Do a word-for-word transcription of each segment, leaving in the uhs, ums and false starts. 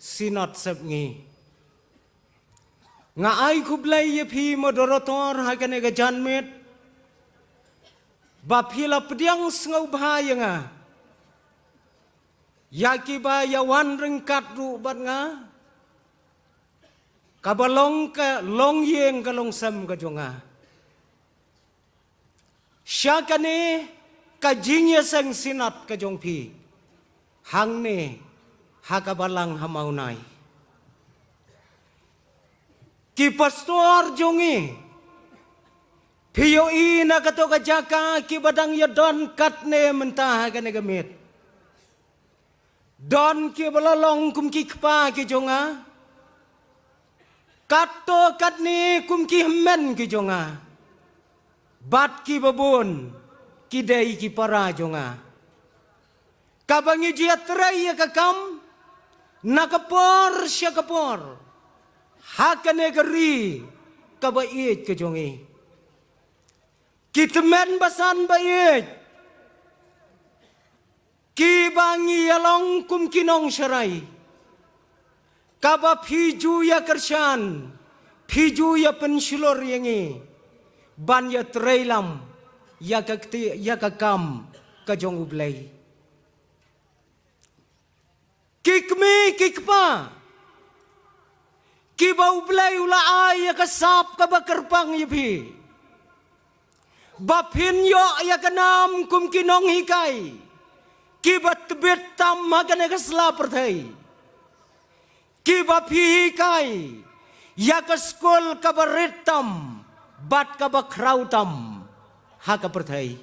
Synod Sepngi. Nga ai khublei ïa phi moderator ha kane ka janmiet ba phi la pdiang sngewbha ïa nga, ïa kiba ïa wan ryngkat ruh bad nga, kaba long ka longïing ka longsem ka jong nga. Sha kane ka jingïaseng Synod ka jong phi hangne ha ka balang ha Mawnai. Ki pastor jong ngi, phi ïohi na kato ka jaka kiba dang ïa don katne mynta ha kane ka miet. Don kiba la long kum ki kpa ki jong nga, katto katne kum ki hynmen ki jong nga, bad kiba bun ki dei ki para jong nga, kaba ngi ju ïatrei ïa ka kam na ka por sha ka por ha kane ka ri kaba ïeit ka jong ngi. Ki tymmen basan ba ïeit, kiba ngi ïa long kum ki nongsharai, kaba phi ju ïa kyrshan, phi ju ïa pynshlur ïa ngi ban ïatrei lam ïa ka kti-, ïa ka kam ka jong U Blei. Ki kmie ki kpa, kiba U Blei u la ai ïa ka sap kaba kyrpang ïa phi, ba phin ïoh ïa ka nam kum ki nonghikai kiba tbit tam ha kane ka sla pyrthei, kiba phi hikai ïa ka skul kaba rit tam bad kaba khraw tam ha ka pyrthei,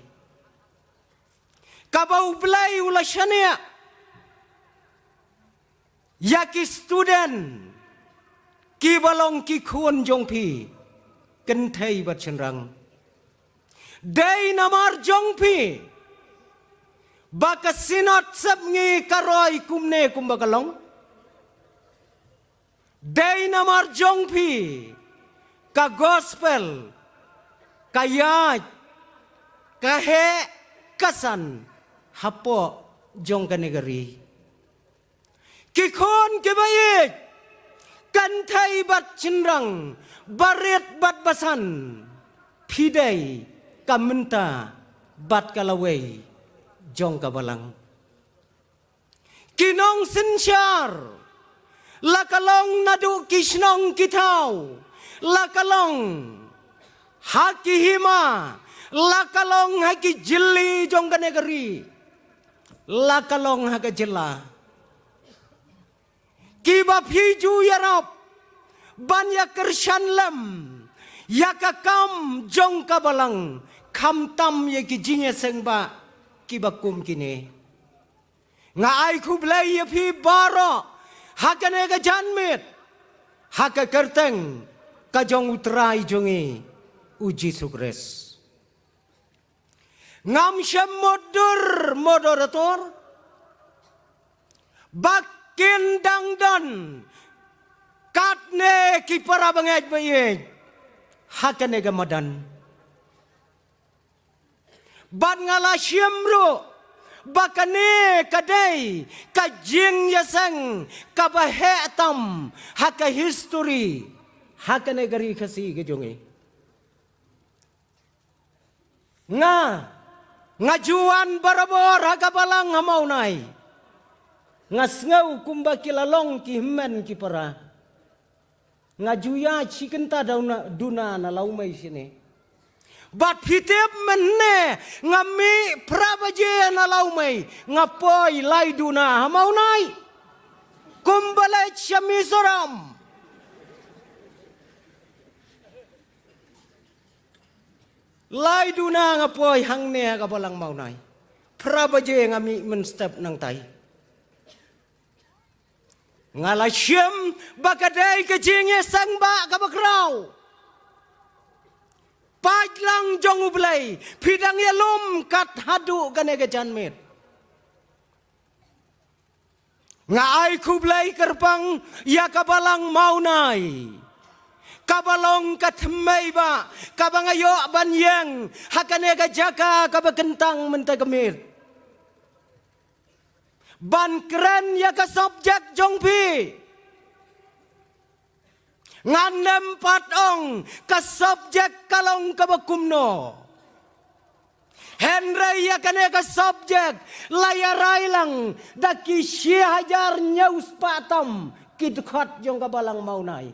kaba U Blei u la shaniah ïa ki student kiba long ki khun jong phi, kynthei bad shynrang. Dei namar jong phi ba ka Synod Sepngi ka roi kumne kumba ka long. Dei namar jong phi ka gospel ka ïaid, ka heh, ka san hapoh jong kane ka ri. Ki khun kiba ïeit, kynthei bad shynrang, barit bad basan, phi dei ka mynta bad ka lawei jong ka balang. Ki nongsynshar, la ka long naduh ki shnong ki thaw, la ka long ha ki hima, la ka long ha ki jylliew jong kane ka ri, la ka long ha ka jylla, kiba phi ju ïarap ban ïa kyrshan lem ïa ka kam jong ka balang, khamtam ïa ki jingïaseng ba kiba kum kine. Nga ai khublei ïa phi baroh ha kane ka janmiet, ha ka kyrteng ka jong U Trai jong ngi U Jisu Khrist. Ngam shym mutdur moderator ba kin dang don katne ki para bangeit ba ïeit ha kane ka madan. Bad nga la shim ruh ba kane ka dei ka jingïaseng kaba heh tam ha ka history ha kane ka ri Khasi ka jong ngi. Nga, nga ju wan barabor ha ka balang ha Mawnai. Nga sngew kumba ki la long ki hynmen ki para. Nga ju ïaid shi kynta duna, duna na Lawmei shane. Bad phi tip mynne nga mih phra baje na Lawmei, nga poi lai duna ha Mawnai. Kumba leit sha Mizoram. Lai duna nga poi hangne ha ka balang Mawnai. Phra baje nga mih mynstep nangtai. Nga la shim ba ka dei ka jingïaseng ba kaba khraw. Pait lang jong U Blei, phi dang ïalum kat haduh kane ka janmiet. Nga ai khublei kyrpang ïa ka balang Mawnai, kaba long ka thymmei ba kaba nga ïoh ban ïeng ha kane ka jaka kaba kyntang mynta ka miet. Ban kren ïa ka subject jong phi, Ngan ym pat ong ka subject ka long kaba kumno. Hynrei ïa kane ka subject la ïa rai lang da ki shi hajar hynñiew spah tam ki dkhot jong ka Balang Mawnai.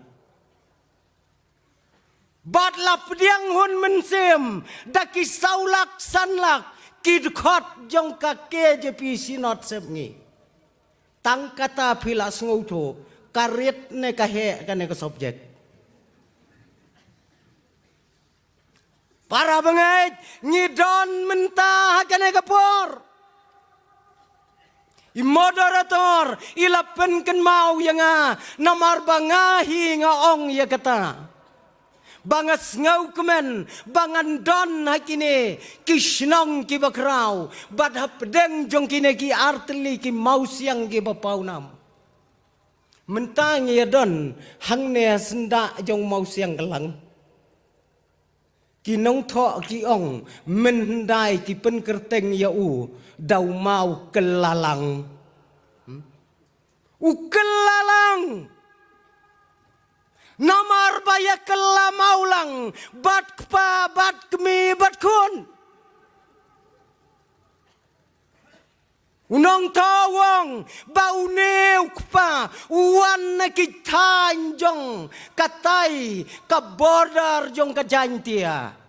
Bad la pdiang hun mynsiem da ki saw lak san lak ki dkhot jong ka K J P Synod Sepngi. Tang kata phi la sngewthuh ka rit ne ka heh kane ka subject. Para bangeit, ngi don mynta ha kane ka por. I moderator i la pynkynmaw ïa nga, namar ba nga hi nga ong ïa kata. Ba nga sngewkmen ba ngan don ha kine ki shnong kiba khraw bad hapdeng jong kine ki artylli ki mawsiang kiba pawnam. Mynta ngi ïa don hangne syndah jong mawsiang ka lang. Ki nongthoh ki ong, mynhyndai ki pynkyrteng ïa u da u maw kyllalang. Hmm? U kyllalang. Namar ba ïa kylla maw lang bad kpa bad kmie bad khun. U nongthoh u ong ba une u kpa u wan na ki thaiñ jong katai ka border jong ka Jaintia.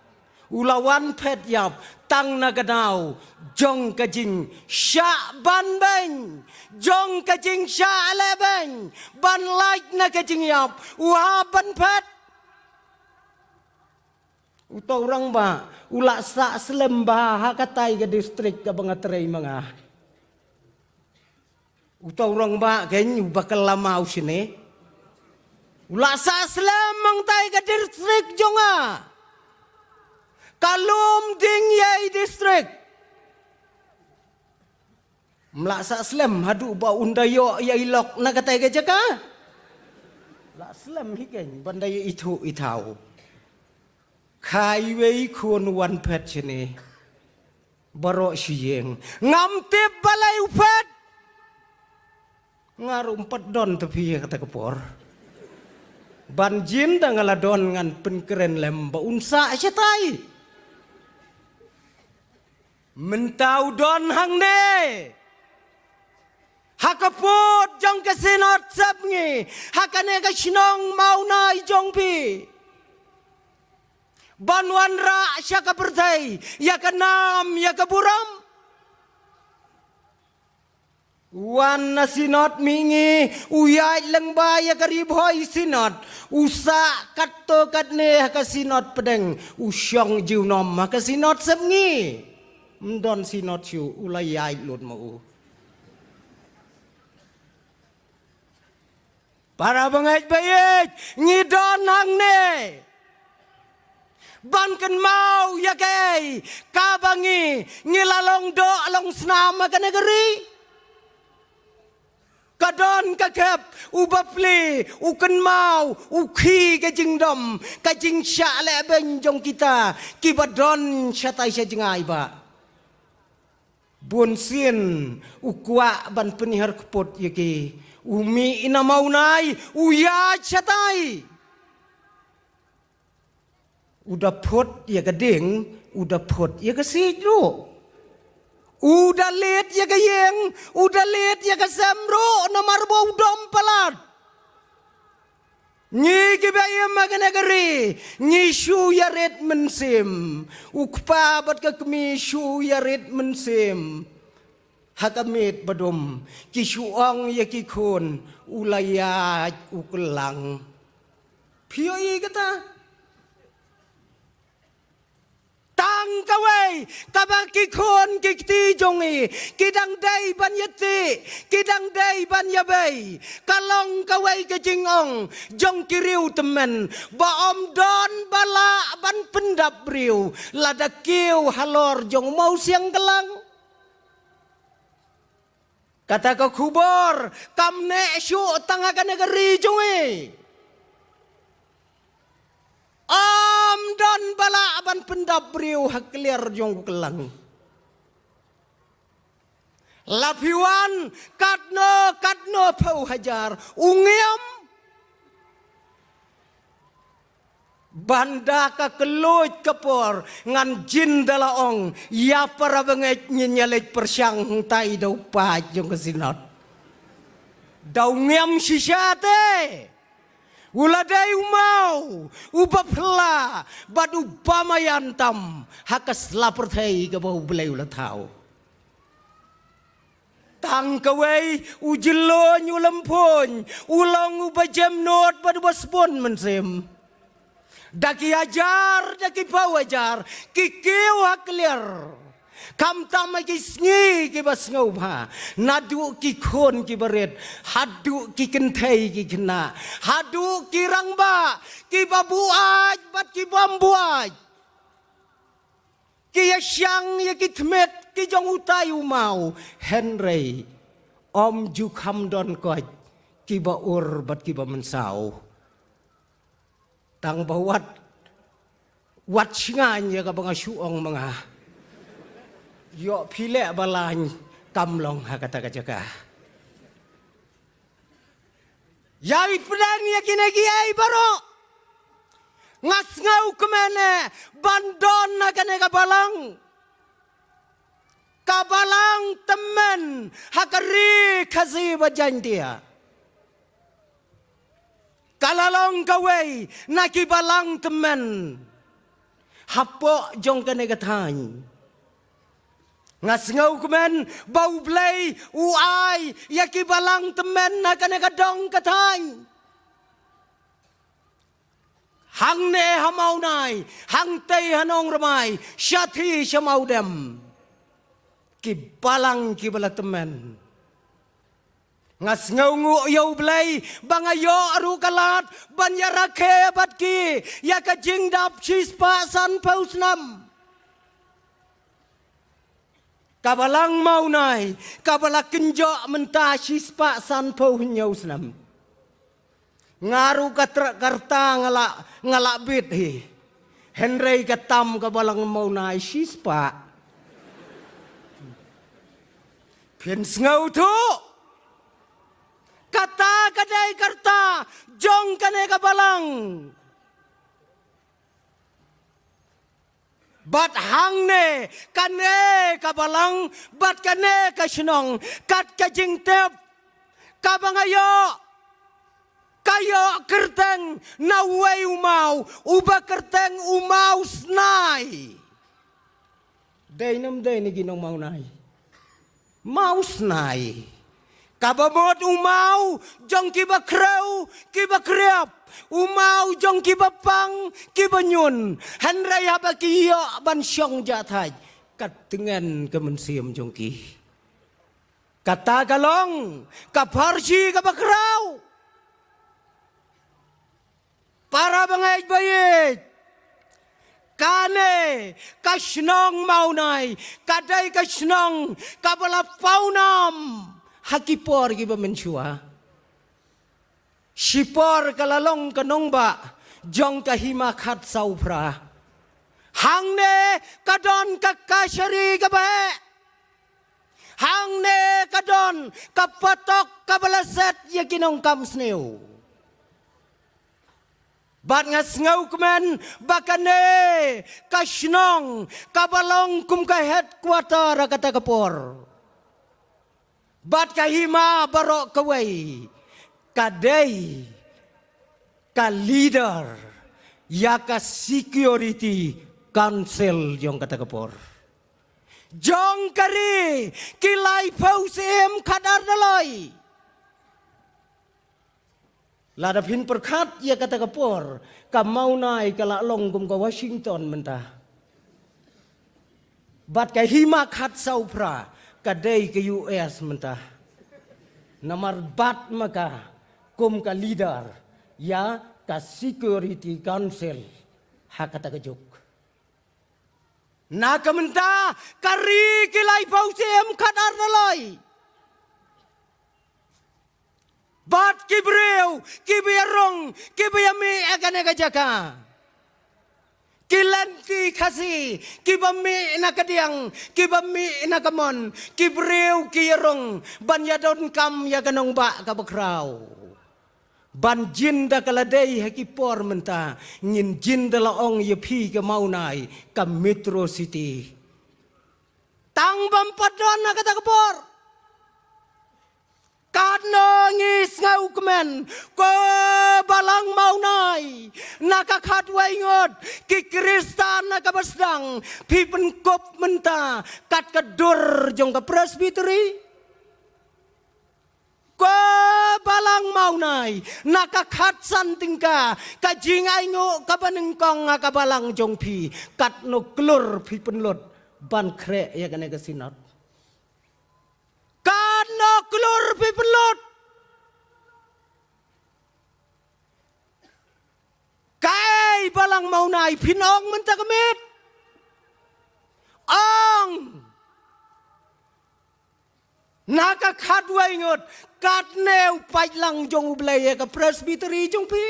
U la wan phet ïap tang na ka daw jong ka jingshah ban beiñ, jong ka jingshah lehbeiñ, ban lait na ka jingïap u hap ban phet. Uta u rangbah u la sah slem bha ha katai ka district kaba nga trei ma nga. Uta u rangbah kein uba kylla maw shane u la sah slem hangtai ka district jong nga. Ka Lumdiengjai district. Ym lah sah slem haduh ba un da ïoh ïa i lok na katai ka jaka. Lah slem hi kein ban da ïa ithuh ithaw. Kha iwei i khun u wan phet shane. Baroh shi ïing. Ngam tip balei u phet. Nga ruh ym pat don te phi ïa kata ka por. Ban jin da nga la don ngan pynkren lem ba un sah shatai. Mynta u don hangne. Ha ka pud jong ka Synod Sepngi, ha kane ka shnong Mawnai jong phi. Ban wanrah sha ka pyrthei ïa ka nam ïa ka burom. Wan na Synod mihngi, u ïaid lyngba ïa ka Ri Bhoi Synod, u sah katto katne ha ka Synod pdeng, u shong junom ha ka Synod Sepngi. Ym don Synod shuh, u la ïaid lut ma u. Para bangeit ba ïeit, ngi don hangne ban kynmaw ïa kaei kaba ngi, ngi la long doh long snam ha kane ka ri. Ka don ka khep, u bapli, u kynmaw, u khih ka jingdom, ka jingshah lehbeiñ jong kita kiba don shatai sha jngai ba. Bun sien u kwah ban pynhiar kput ïa ki. U mih na Mawnai, u ïaid shatai. U da phut ïa ka ding, u da phut ïa ka siej ruh. U da leit ïa ka ïing, u da leit ïa ka sem ruh, namar ba u dom palat. Ngi kiba im ha kane ka ri, ngi shu ïarit mynsiem. U kpa bad ka kmie shu ïarit mynsiem. Ha ka miet ba dum, ki shu ong ïa ki khun, u la ïaid u kyllang. Phi ïohi kata? Tang kawei, kaba ki khun ki kti jong ngi, ki dang dei ban ïatih, ki dang dei ban ïabei. Ka long kawei ka jingong jong ki riewtymmen, ba ym don ba lah ban pyndap briew, lada kiew halor jong u mawsiang kyllang. Kata ka khubor kam neh shuh tang ha kane ka ri jong ngi. Ym don ba lah ban pyndap briew ha kliar jong u kyllang. La phi wan katno katno phew hajar u ngiam. Ban da ka kylluid ka por ngan jin da la ong ïa para bangeit ngin ïa leit pyrshang hangtai da u paid jong ka Synod. Da u ngem shisha te. U la dei u maw, u ba phylla, bad u ba maïan tam, ha ka sla pyrthei kaba U Blei u la thaw. Tang kawei, u jylliew u lymphun, u long u ba jem nud bad u ba sbun mynsiem. Da ki hajar, da ki phew hajar, ki kiew ha kliar. Khamtam ha ki sngi ki ba sngewbha, naduh ki khun ki ba rit, haduh ki kynthei ki khynnah, haduh ki rangbah, ki ba buaid bad ki bym buaid. Ki ïa shang ïa ki tmier ki jong utai u maw, hynrei ym ju kham don koit ki ba ur bad ki ba mynsaw. Tang ba wat, wat sngewthuh ïa kaba nga shu ong ma nga. Ïoh phi leh ba lain kam long ha kata ka jaka. Ïa i pdeng ïa kine kiei baroh. Nga sngewkmen eh ban don ha kane ka balang. Ka balang tymmen ha ka ri Khasi bad Jaintia. Ka la long kawei na ki balang tymmen hapoh jong kane ka thaiñ. Nga sngewkmen ba U Blei u ai ïa ki balang tymmen na kane ka dong ka thaiñ. Hangne ha Mawnai, hangtei ha Nongrmai, shathie sha Mawdem. Ki balang ki ba la tymmen. Nga sngewnguh ïa U Blei ba nga ïoh ruh ka lad ban ïa rakhe bad ki ïa ka jingdap shispah sanphew snem. Ka balang Mawnai, ka ba la kynjoh mynta shispah sanphew hynñiew snem. Nga ruh ka treh ka rta nga la, nga la bit hi. Hynrei ka tam ka balang Mawnai shispah. Phin sngewthuh. Kata ka dei ka rta jong kane ka balang. Bad hangne kane ka balang, bad kane ka shnong, kat ka jingtep, ka ba nga ïoh, ka ïoh kyrteng na uwei u maw, u ba kyrteng u Maw Snai. Dei ne ym dei ne ki nong Mawnai? Maw Snai. Ka ba mut u maw jong ki ba khrew, ki ba khriap, u maw jong ki ba pang, ki ba ñiun. Hynrei haba ki ïoh ban shong jahthait, ka tngen ka mynsiem jong ki. Kata ka long ka pharshi ka ba khraw. Para bangeit ba ïeit, kane ka shnong Mawnai ka dei ka shnong ka ba la pawnam ha ki por ki ba mynshuwa. Shipor ka la long ka nongbah jong ka Hima Khatsawphra. Hangne ka don ka kashari ka ba heh. Hangne ka don ka patok ka ba la set ïa ki nongkam sniew. Bad nga sngewkmen ba kane ka shnong ka ba long kum ka headquarter ha kata ka por. Bad ka hima baroh kawei ka dei ka leader ïa ka Security Council jong kata ka por. Jong ka ri ki laiphew syiem khadar daloi. Lada phin pyrkhat ïa kata ka por, ka Mawnai ka la long kum ka Washington mynta. Bad ka Hima Khatsawphra ka dei ka U S mynta. Namar bat ma ka kum ka leader ïa ka Security Council ha kata ka juk. Na ka mynta ka ri ki laiphew syiem khadar daloi. Bad ki briew ki ba ïa rung, ki ba ïa mih ha kane ka jaka. Ki lynti Khasi ki ba mih na ka diang, ki ba mih na ka mon, ki briew ki ïa rung ban ïa donkam ïa ka nongbah ka ba khraw. Ban jin da ka la dei ha ki por mynta, ngin jin da la ong ïa phi ka Mawnai, ka Metro City. Tang bam pat don ha kata ka por. Katno ngi sngewkmen, ko balang Mawnai, na ka khatwei ngut, ki Khristan na kaba sdang, phi pynkup mynta, kat ka dur jong ka Presbytery. Ko balang Mawnai, na ka khatsan tyngka, ka jingainguh kaba nyngkong ha ka balang jong phi, katno klur phi pynlut, ban khreh ïa kane ka synod. Katno klur phi pynlut. Kaei balang Mawnai phin ong mynta ka miet. Ong. Na ka khatwei ngut, katne u paidlang jong U Blei ïa ka Presbytery jong phi.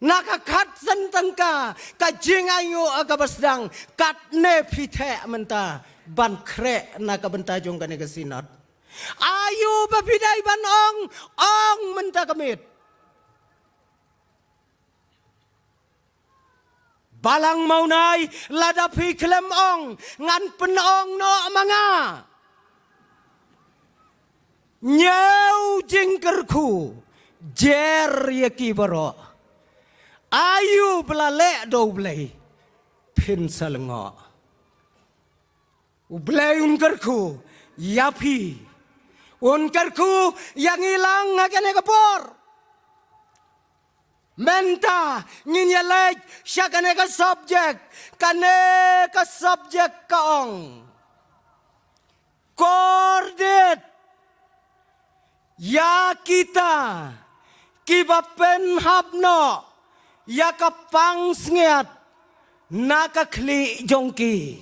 Na ka khatsan tyngka, ka jingainguh kaba sdang, katne phi theh mynta, ban khreh na ka bynta jong kane ka synod. Aïu ba phi dei ban ong, ong mynta ka miet. Balang Mawnai, lada phi khlem ong, ngan pynong noh ma nga. Ñiew jingkyrkhu, jer ïa ki baroh. Aïu ba la leh da U Blei, phin sa lyngngoh. U Blei un kyrkhu ïa phi. Un kyrkhu ïa ngi lang ha kane ka por. Mynta ngin ïa leit sha kane ka subject, kane ka subject ka ong. Kordit ïa kita kiba pynhap noh ïa ka pansngiat na ka khlieh jong ki.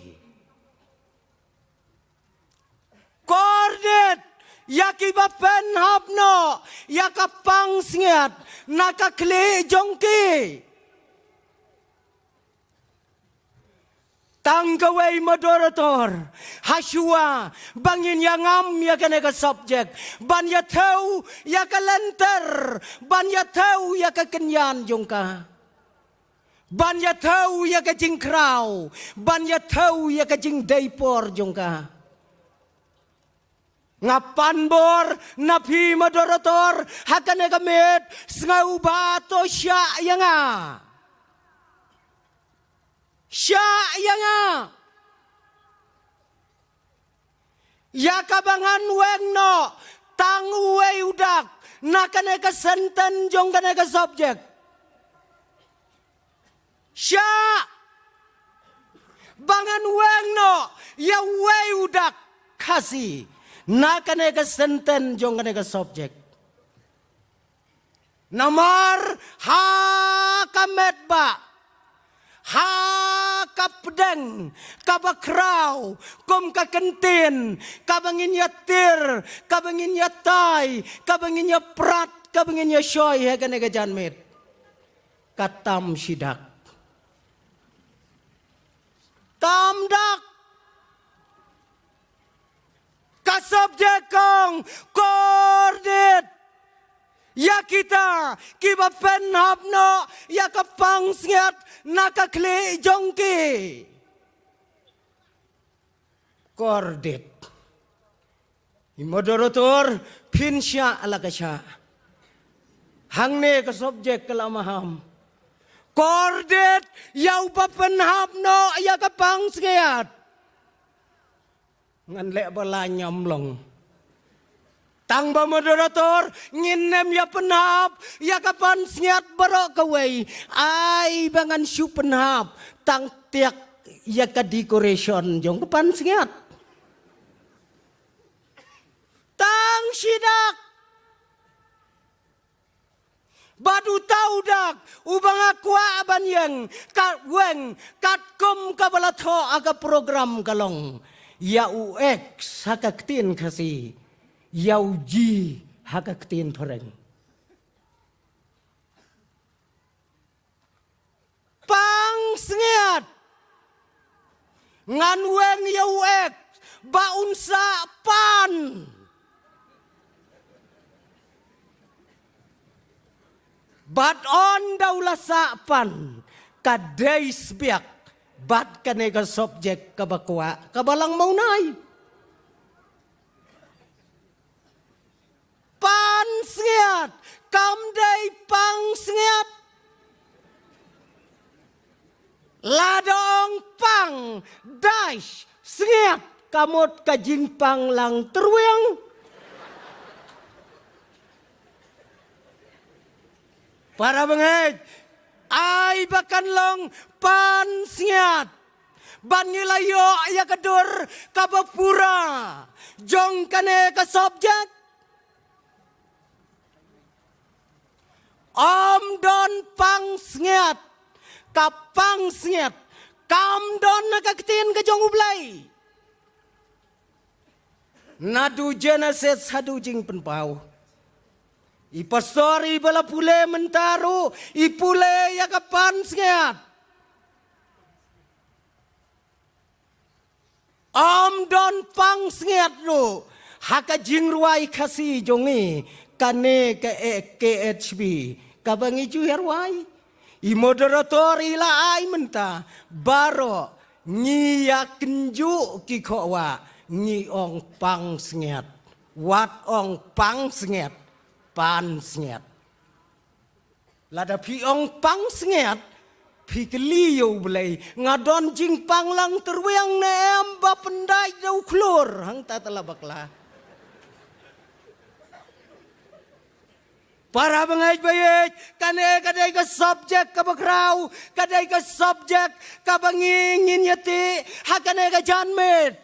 Kordit ïa kiba pynhap noh ïa ka pansngiat na ka khlieh jong ki. Tang kawei moderator, hashuwa ba ngin ïa ngam ïa kane ka subject, ban ïa thew ïa ka lynter, ban ïa thew ïa ka kynjan jong ka. Ban ïa thew ïa ka jingkhraw, ban ïa thew ïa ka jingdei por jong ka. Nga pan bor na phi moderator, ha kane ka miet, sngewbha to shah ïa nga. Shah ïa nga. Ïa kaba ngan weng noh tang uwei u dak na kane ka senten jong kane ka subject. Shah ba ngan weng noh ïa uwei u dak Khasi na kane ka senten jong kane ka subject. Namar ha ka met ba, ha ka pdeng kaba khraw, kum ka kyntien kaba ngin ïa tir, kaba ngin ïa tai, kaba ngin ïa prat, kaba ngin ïa shoi ha kane ka janmiet, ka tam shi dak. Tam dak. Ka subject ka ong, kordit ïa kita kiba pynhap noh ïa ka pansngiat na ka khlieh jong ki. Kordit. I moderator, phin shah la ka shah. Hangne ka subject ka la maham. Kordit ïa uba pynhap noh ïa ka pansngiat. Ngan leh ba la ñiam long. Tang ba moderator, ngin nym ïa pynhap ïa ka pansngiat baroh kawei. Ai ba ngan shu pynhap tang tiak ïa ka decoration jong ka pansngiat. Tang shi dak. Bad uta u dak uba nga kwah ban ïeng, ka weng, katkum kaba la thoh ha ka program ka long, ïa u X ha ka ktien Khasi, ïa u G ha ka ktien Phareng. Pansngiat. Ngan weng ïa u X ba un sah pan. Bad ynda u la sah pan, ka dei sbiak bad kane ka subject kaba kwah, kaba lang mawnai. Pan sngiat, kam dei pang sngiat. Lada ong pang, dash, sngiat, ka mut ka jingpang lang tyrwiang. Para bangeit, ai ba kan long pan sngiat ban ngi la ïoh ïa ka dur kaba pura jong kane ka subject. Ym don pang sngiat, ka pang sngiat kam don na ka ktien ka jong U Blei. Naduh Genesis haduh Jingpynpaw, i pastor iba la pule mynta ruh i pule ïa ka pan sngiat. Ym don pang sngiat ruh ha ka jingrwai Khasi jong ngi, kane ka, eh, K H B kaba ngi ju ïa rwai. I moderator i la ai mynta, baroh ngi ïa kynjuh ki khohwah, ngi ong pang sngiat. Wat ong pang sngiat, pan sngiat. Lada phi ong pang sngiat, phi kylli ïa U Blei, nga don jingpang lang tyrwiang ne em ba pyndait da u khlur hangta tala bakla. Para bangeit ba ïeit, kane ka dei ka subject kaba khraw, ka dei ka subject kaba ngi ngin ïa tih ha kane ka janmiet.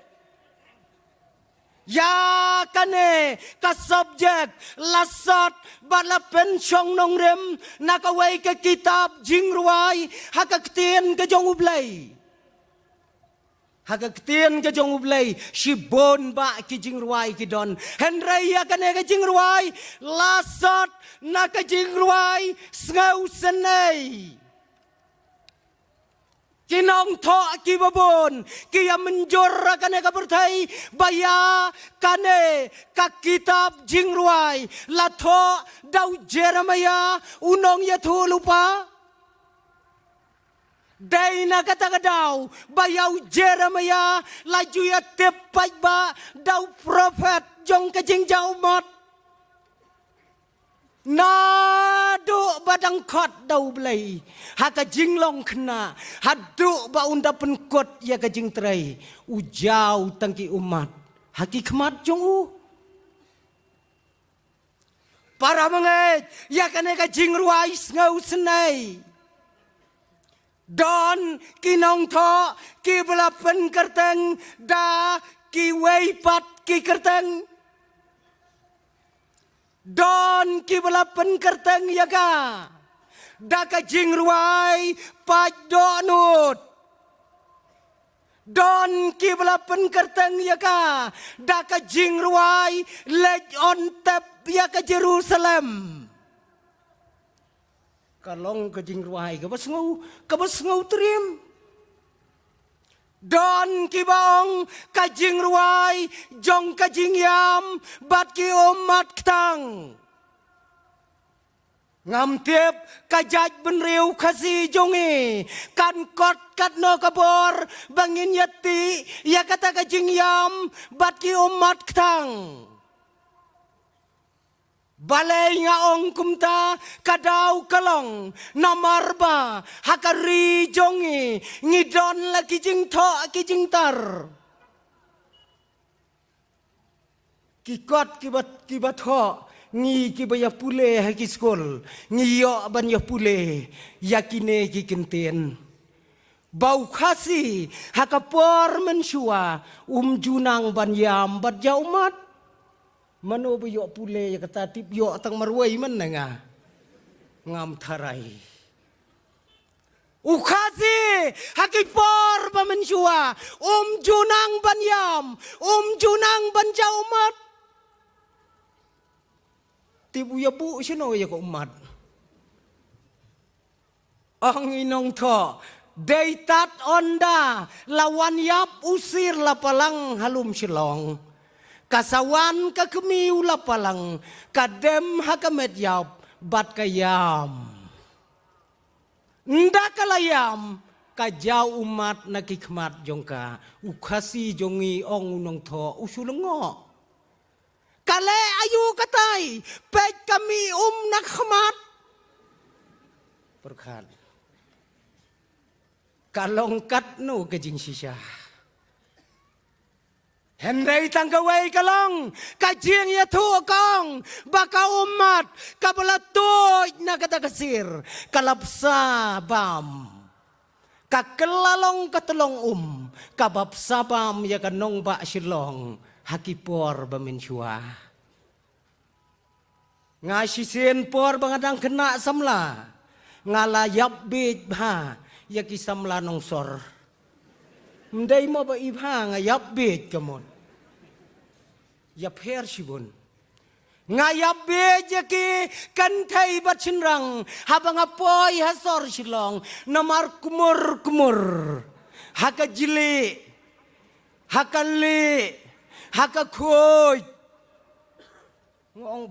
Ïa kane ka subject la sot bad la pynshong nongrim na kawei ka kitab jingrwai ha ka ktien ka jong U Blei. Ha ka ktien ka jong U Blei shibun bah ki jingrwai ki don. Hynrei ïa kane ka jingrwai la sot na ka jingrwai Sngewsynei. Ki nongthoh kiba bun ki ïa mynjur ha kane ka pyrthei ba ïa kane ka kitab jingrwai la thoh da u Jeremiah u nongïathuhlypa. Dei na kata ka daw ba ïa u Jeremiah la ju ïa tip paidbah da u prophet jong ka jingjia ummat. Naduh ba dang khot da U Blei ha ka jinglong khynnah haduh ba un da pynkut ïa ka jingtrei, u jaw tang ki ummat ha ki khmat jong u. Para bangeit, ïa kane ka jingrwai Sngewsynei don ki nongthoh kiba la pynkyrteng da kiwei pat ki kyrteng. Don kiba la pynkyrteng ïa ka da ka jingrwai Paid Dohnud. Don kiba la pynkyrteng ïa ka da ka jingrwai Leit Ontep ïa ka Jerusalem. Ka long ka jingrwai kaba sngew, kaba sngew trim. Don kiba ong ka jingrwai jong ka jingïam bad ki ummat ktang. Ngam tip ka jaitbynriew Khasi jong ngi kan kot katno ka bor ba ngin ïa tih ïa kata ka jingïam bad ki ummat ktang. Balei nga ong kumta? Ka daw ka long namar ba ha ka ri jong ngi ngi don la ki jingthoh ki jingtar. Ki kot kiba, kiba thoh, ngi kiba ïa pule ha ki skul, ngi ïoh ban ïa pule ïa kine ki kyntien. Ba u Khasi ha ka por mynshuwa um ju nang ban ïam bad jaw ummat. Mano ba ïoh pule ïa kata? Tip ïoh tang marwei man na nga. Ngam tharai. U Khasi ha ki por ba mynshuwa um ju nang ban ïam, um ju nang ban jaw ummat. Tip u ïa buh shano ïa ka ummat? Ong i nongthoh, dei tad ynda la wan ïap u sir la palang ha lum Shillong. Ka sa wan ka kmie u la palang, ka dem ha ka met ïap, bad ka ïam. Ynda ka la ïam, ka jaw ummat na ki khmat jong ka. U Khasi jong ngi ong u nongthoh, u shu lyngngoh. Ka leh aïu katai, peit ka mih um na khmat. Pyrkhat. Ka long katno ka jingshisha. Hynrei tang kawei ka long, ka jingïathuh ka ong, ba ka ummat, kaba la tuid na kata ka sir, ka la bsa bam. Ka kylla long ka tyllong um, kaba bsa bam ïa ka nongbah Shillong, ha ki por ba mynshuwa. Nga shisien por ba nga dang khynnah samla, nga la ïap bieit bha ïa ki samla nongsor. Ym dei mo ba i bha nga ïap bieit ka mut. Ïapher shibun. Nga ïap bieit ïa ki kynthei bad shynrang, haba nga poi ha sor Shillong, namar kmur kmur. Ha ka jli, ha ka li, ha ka khuid. Nga ong,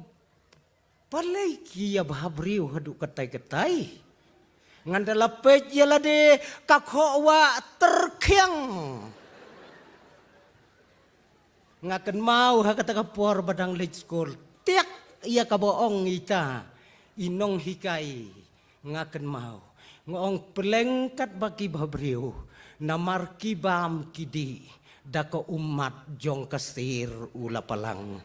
balei ki ïa bhabriew haduh katai katai. Ngan da la peit ïa lade ka khoh wah tyrkhiang. Nga kynmaw ha kata ka por ba dang leit skul. Tiak ïa kaba ong ita i nonghikai. Nga kynmaw, nga ong, pleng katba ki bhabriew, namar ki bam ki dih, da ka ummat jong ka sir u la palang.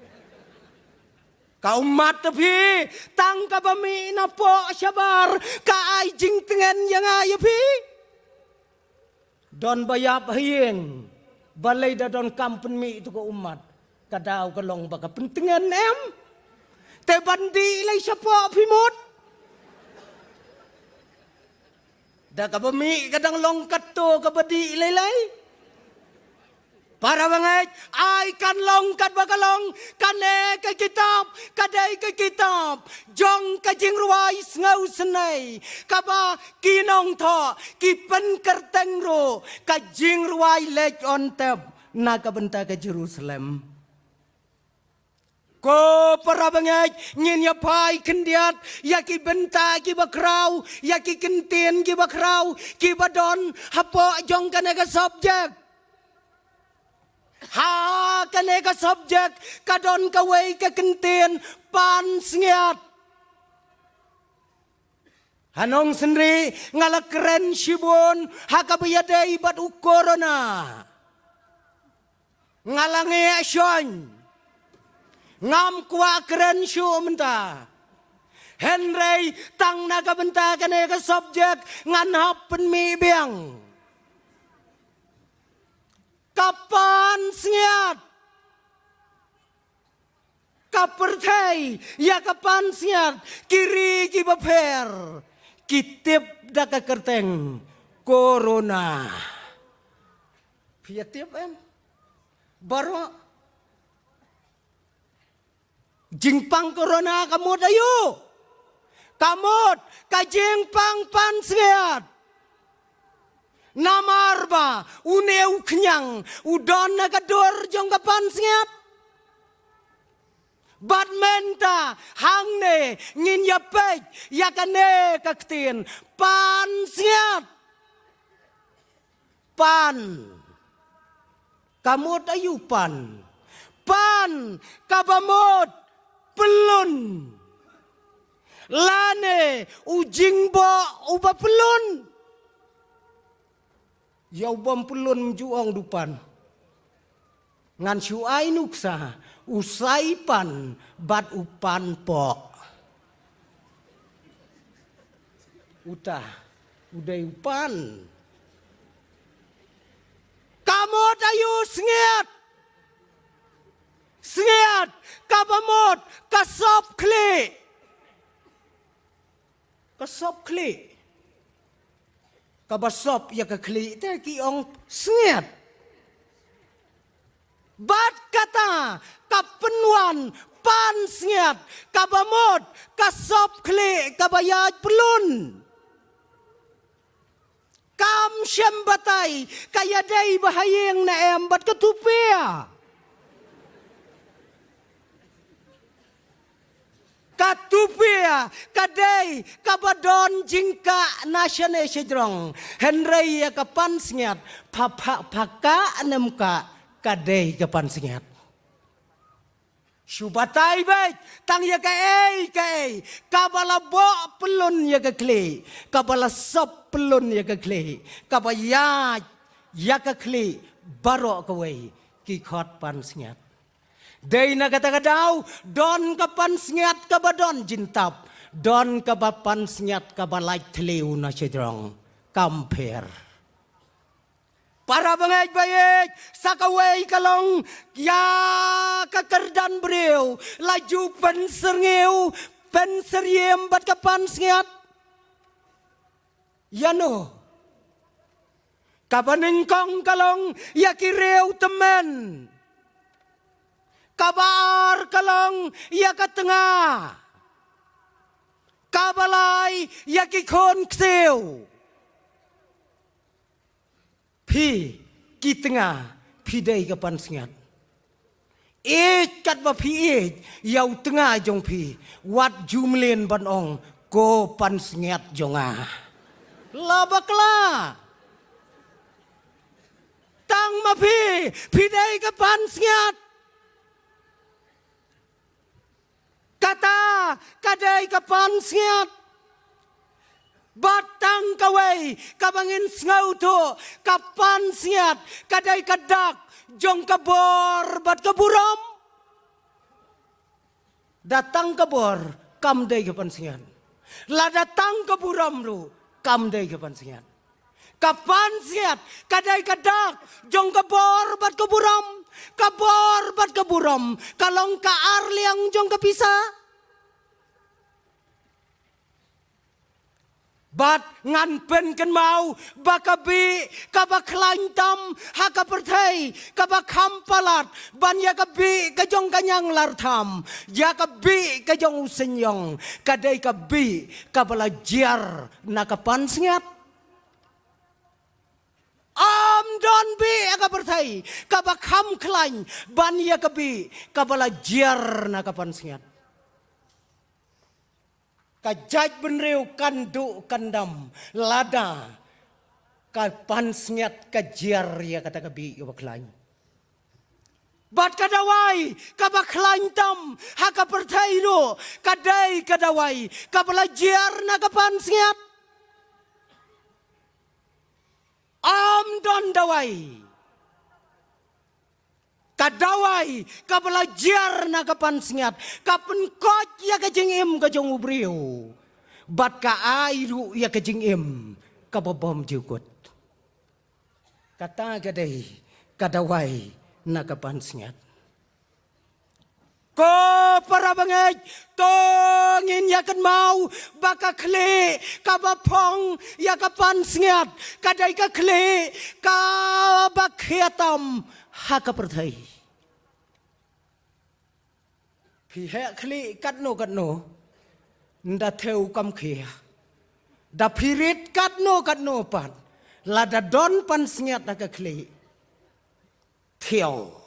Ka ummat te phi, tang kaba mih na poh shabar, ka ai jingtngen ïa nga ïa phi. Don ba ïap ha ïing, balei da don kam pynmih tu ka ummat. Ka daw ka long ba ka pyntngen em. Te ban dih lei shapoh phi mut. Da kaba mih ka dang long katto kaba dih lei lei. Para bangeit, ai kan long katba ka long, kane ka kitab, ka dei ka kitab jong ka jingrwai sngewsynei, kaba ki nongthoh ki pynkyrteng ruh ka jingrwai leit on tep na ka bynta ka Jerusalem. Ko para bangeit, ngin ïa phai khyndiat ïa ki bynta kiba khraw, ïa ki kyntien kiba khraw kiba don hapoh jong kane ka subject. Ha kane ka subject ka don kawei ka kyntien, pansngiat. Ha Nongsynri nga la kren shibun ha kaba ïadei bad u corona. Nga la ngeh shon. Ngam kwah kren shuh mynta. Hynrei tang na ka bynta kane ka subject ngan hap pynmih biang. Ka pansngiat. Ka pyrthei ïa ka pansngiat, ki ri kiba pher ki tip da ka kyrteng corona. Phi ïa tip em? Baroh. Jingpang corona ka mut aïu? Ka mut ka jingpang pansngiat. Namar ba une u khñiang u don na ka dur jong ka pansngiat. Bad mynta hangne ngin ïa peit ïa kane ka ktien, pansngiat. Pan. Ka mut aïu pan? Pan kaba mut pyllun. Lane u jingboh uba pyllun. Ïa u bym pyllun ym ju ong du pan. Ngan shu ai nuksa, u sai pan bad u pan poh. Uta u dei u pan. Ka mut aïu sngiat? Sngiat kaba mut ka sop khlieh. Ka sop khlieh. Kaba sop ïa ka khlieh te ki ong sngiat. Bad kata ka pynwan pansngiat kaba mut ka sop khlieh kaba ïaid pyllun. Kam shym batai ka ïadei ba ha ïing ne em bad ka tupiah. Ka tupia ka dei kaba don jingkah na shane shajrong. Hynrei ïa ka pansngiat, pha pha pha kah ne em kah, ka dei ka pansngiat. Shu batai beit tang ïa kaei kaei kaba la boh pyllun ïa ka khlieh, kaba la sop pyllun ïa ka khlieh, kaba ïaid ïa ka khlieh baroh kawei, ki khot pansngiat. Dei na kata ka daw, don ka pansngiat kaba don jingtap, don kaba pansngiat kaba lait thliew na shajrong. Kam pher. Para bangeit ba ïeit, sa kawei ka long ïa ka kyrdan briew la ju pynsyrngiew, pynsyriem bad ka pansngiat. Ïa no? Kaba nyngkong ka long ïa ki riew tymmen. Kaba ar ka long ïa ka tnga. Kaba lai ïa ki khun ksiew. Phi, ki tnga, phi dei ka pansngiat. Ïeit katba phi ïeit ïa u tnga jong phi, wat ju mlien ban ong, ko pansngiat jong nga. La bakla. Tang ma phi, phi dei ka pansngiat. Kata ka dei ka pansngiat. Bad tang kawei kaba ngin sngewthuh, ka pansngiat ka dei ka dak jong ka bor bad ka burom. Da tang ka bor kam dei ka pansngiat. Lada tang ka burom ruh kam dei ka pansngiat. Ka pansngiat ka dei ka dak jong ka bor bad ka burom. Ka bor bad ka burom ka long ka arliang jong ka pisa. Bad ngan pynkynmaw ba ka bih kaba khlaiñ tam ha ka pyrthei kaba kham palat ban ïa ka bih ka jong ka ñianglartham, ïa ka bih ka jong u seiñong, ka dei ka bih kaba la jia na ka pansngiat. Ym don bih ha ka pyrthei kaba kham khlaiñ ban ïa ka bih kaba la jia na ka pansngiat. Ka jaitbynriew kan duh kan dam lada ka pansngiat ka jia ïa kata ka bih kaba khlaiñ. Bad ka dawai kaba khlaiñ tam ha ka pyrthei ruh ka dei ka dawai kaba la jia na ka pansngiat. Ym don dawai. Ka dawai kaba la jia na ka pansngiat ka pynkoit ïa ka jingim ka jong u briew. Bad ka ai ruh ïa ka jingim kaba bymjukut. Kata ka dei ka dawai na ka pansngiat. Ko para bangeit, to ngin ïa kynmaw ba ka khlieh kaba phong ïa ka pansngiat ka dei ka khlieh kaba khia tam ha ka pyrthei. Phi heh khlieh katno katno, nda thew kam khia. Da phi rit katno katno pat, lada don pansngiat ha ka khlieh, thew.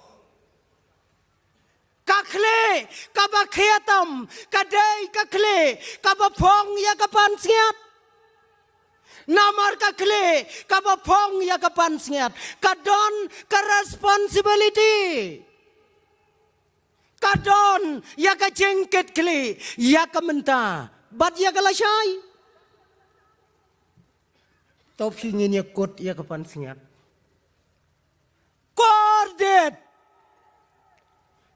Ka khlieh kaba khia tam ka dei ka khlieh kaba phong ïa ka pansngiat. Namar ka khlieh kaba phong ïa ka pansngiat ka don ka responsibility. Ka don ïa ka jingkitkhlieh ïa ka mynta bad ïa ka lashai. To phi ngin ïa kut ïa ka pansngiat. Kordit.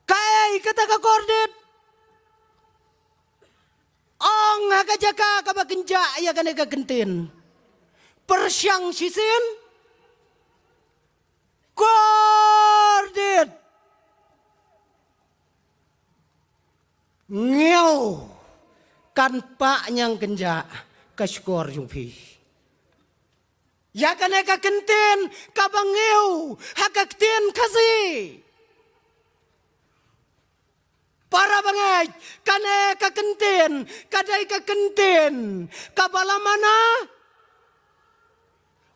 Kaei kata ka kordit? Ong ha ka jaka kaba kynjah ïa kane ka kyntien. Pyrshang shisien. Kordit. Ngew, kan pah ñiang kynjah ka shkor jong phi. Ïa kane ka kyntien kaba ngew ha ka ktien Khasi. Para bangeit, kane ka kyntien ka dei ka kyntien kaba la mana.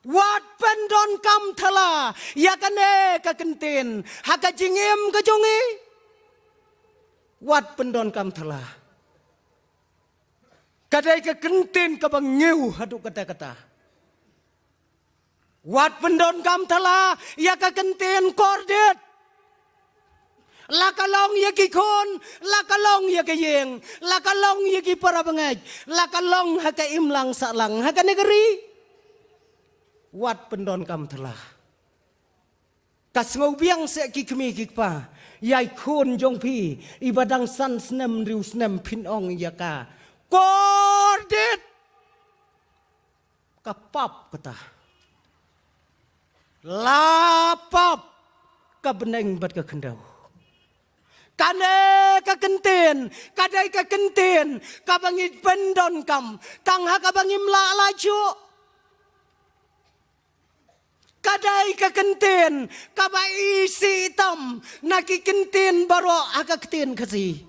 Wat pyndonkam thala ïa kane ka kyntien ha ka jingim ka jong ngi. Wat pyndonkam thala. Ka dei ka kyntien kaba ngiew haduh katta katta. Wat pyndonkam thala ïa ka kyntien kordit. La ka long ïa ki khun, la ka long ïa ka ïing, la ka long ïa ki para bangeit, la ka long ha ka imlang sahlang ha kane ka ri. Wat pyndonkam thala. Ka sngewbiang seh ki kmie ki kpa ïa i khun jong phi iba dang san snem hynriew snem, phin ong ïa ka kordit. Ka pap kata. La pap ka bneng bad ka khyndew. Kane ka kyntien ka dei ka kyntien kaba ngi pyndonkam tang ha kaba ngim lah lait shuh. Ka dei ka kyntien kaba isih tam na ki kyntien baroh ha ka ktien Khasi.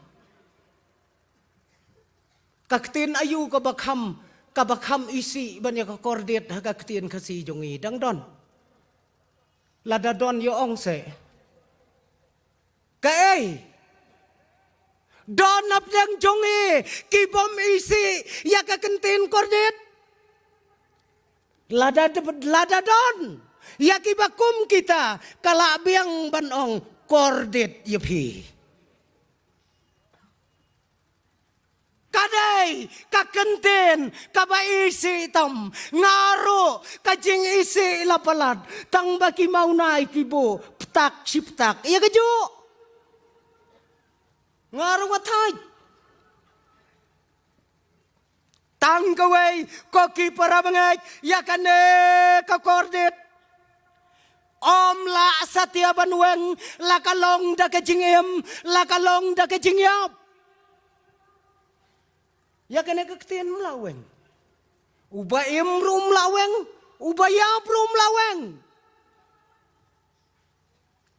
Ka ktien aïu kaba kham, kaba kham isih ban ïa ka kordit ha ka ktien Khasi jong ngi? Dang don? Lada don, ïa ong seh. Kaei? Don hapdeng jong ngi ki bym isih ïa ka kyntien kordit? Lada, lada don ïa kiba kum kita, ka lah biang ban ong kordit ïa phi. Ka dei ka kyntien kaba isih tam. Nga ruh ka jingisih la palat, tang ba ki mawnai ki buh ptak shi ptak ïa kajuh. Nga ruh nga thait. Tang kawei, ko ki para bangeit, ïa kane ka kordit ym lah satia ban weng, la ka long da ka jingim, la ka long da ka jingïap. Ïa kane ka ktien ym lah weng. Uba im ruh ym lah weng, uba ïap ruh ym lah weng.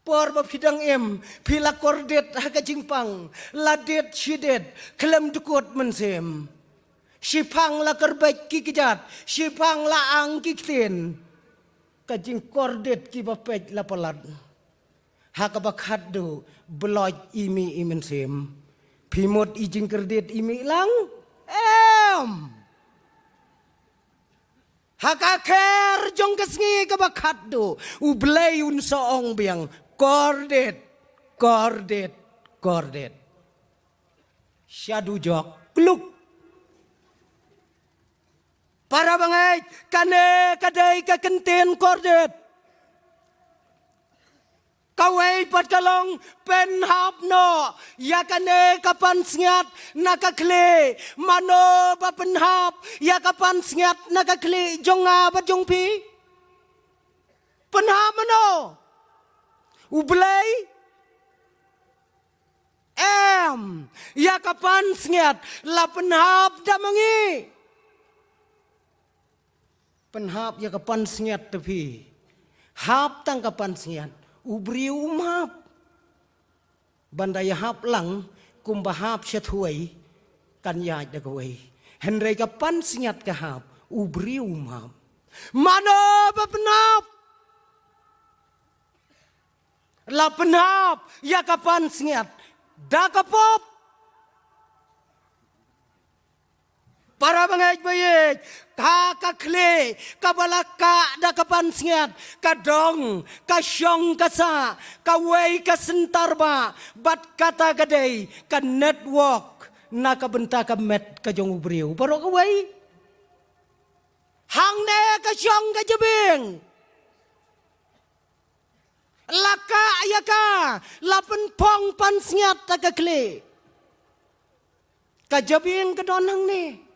Por ba phi dang im, phi la kordit ha ka jingpang, la dit shi dit, khlem dkut mynsiem. Shiphang la kyrbeit ki kjat, shiphang la ang ki ktien. Ka jingkordit kiba peit la palat. Ha kaba khatduh, bloit i mih i mynsiem. Phi mut i jingkordit i mih lang? Em! Ha ka kher jong ka sngi kaba khatduh, U Blei un sa ong biang, kordit, kordit, kordit. Sha dujok, kluk. Para bangeit, kane ka dei ka kyntien kordit. Kawei pat ka long, pynhap noh ïa kane ka pansngiat na ka khlieh. Mano ba pynhap ïa ka pansngiat na ka khlieh jong nga bad jong phi? Pynhap mano? U Blei? Em, ïa ka pansngiat la pynhap da ma ngi. Pynhap ïa ka pansngiat te phi. Hap tang ka pansngiat, u briew um hap. Ban da ïahap lang, kumba hap sha thwei, kan ïaid da kawei. Hynrei ka pansngiat ka hap, u briew um hap. Mano ba pynhap? La pynhap ïa ka pansngiat da ka pop. Para bangeit ba ïeit, ka, ka khlieh kaba la kah da ka pansngiat, ka dong, ka shong, ka sah, kawei ka syntar ba, bad kata ka dei ka network na ka bynta ka met ka jong u briew. Baroh kawei. Hangne ka shong ka jabieng. La kah ïa ka, la pynphong pansngiat ha ka khlieh. Ka jabieng ka don hangne.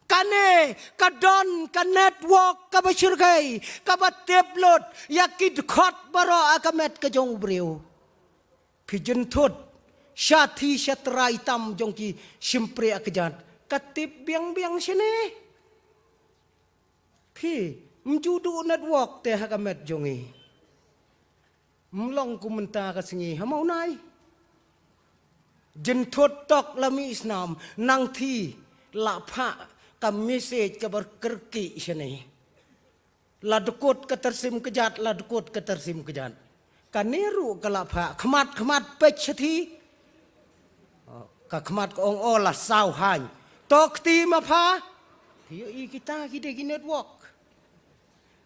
Kane ka don ka network kaba shyrkhei, kaba tip lut ïa ki dkhot baroh ha ka met ka jong u briew. Phi jynthut shathie shatrai tam jong ki shympriah kjat, ka tip biang biang shane. Phi, ym ju duh network te ha ka met jong ngi. Ym long kum mynta ka sngi ha Mawnai. Jynthut tok la mih snam, nangthie la phah ka message kaba kyrkieh shane. La dkut ka tyrsim kjat, la dkut ka tyrsim kjat. Kane ruh ka la phah, khmat khmat peit shathie. Ka khmat ka ong, o la saw haiñ. Tok ti ma pha. Ïohi kita ki dei ki network.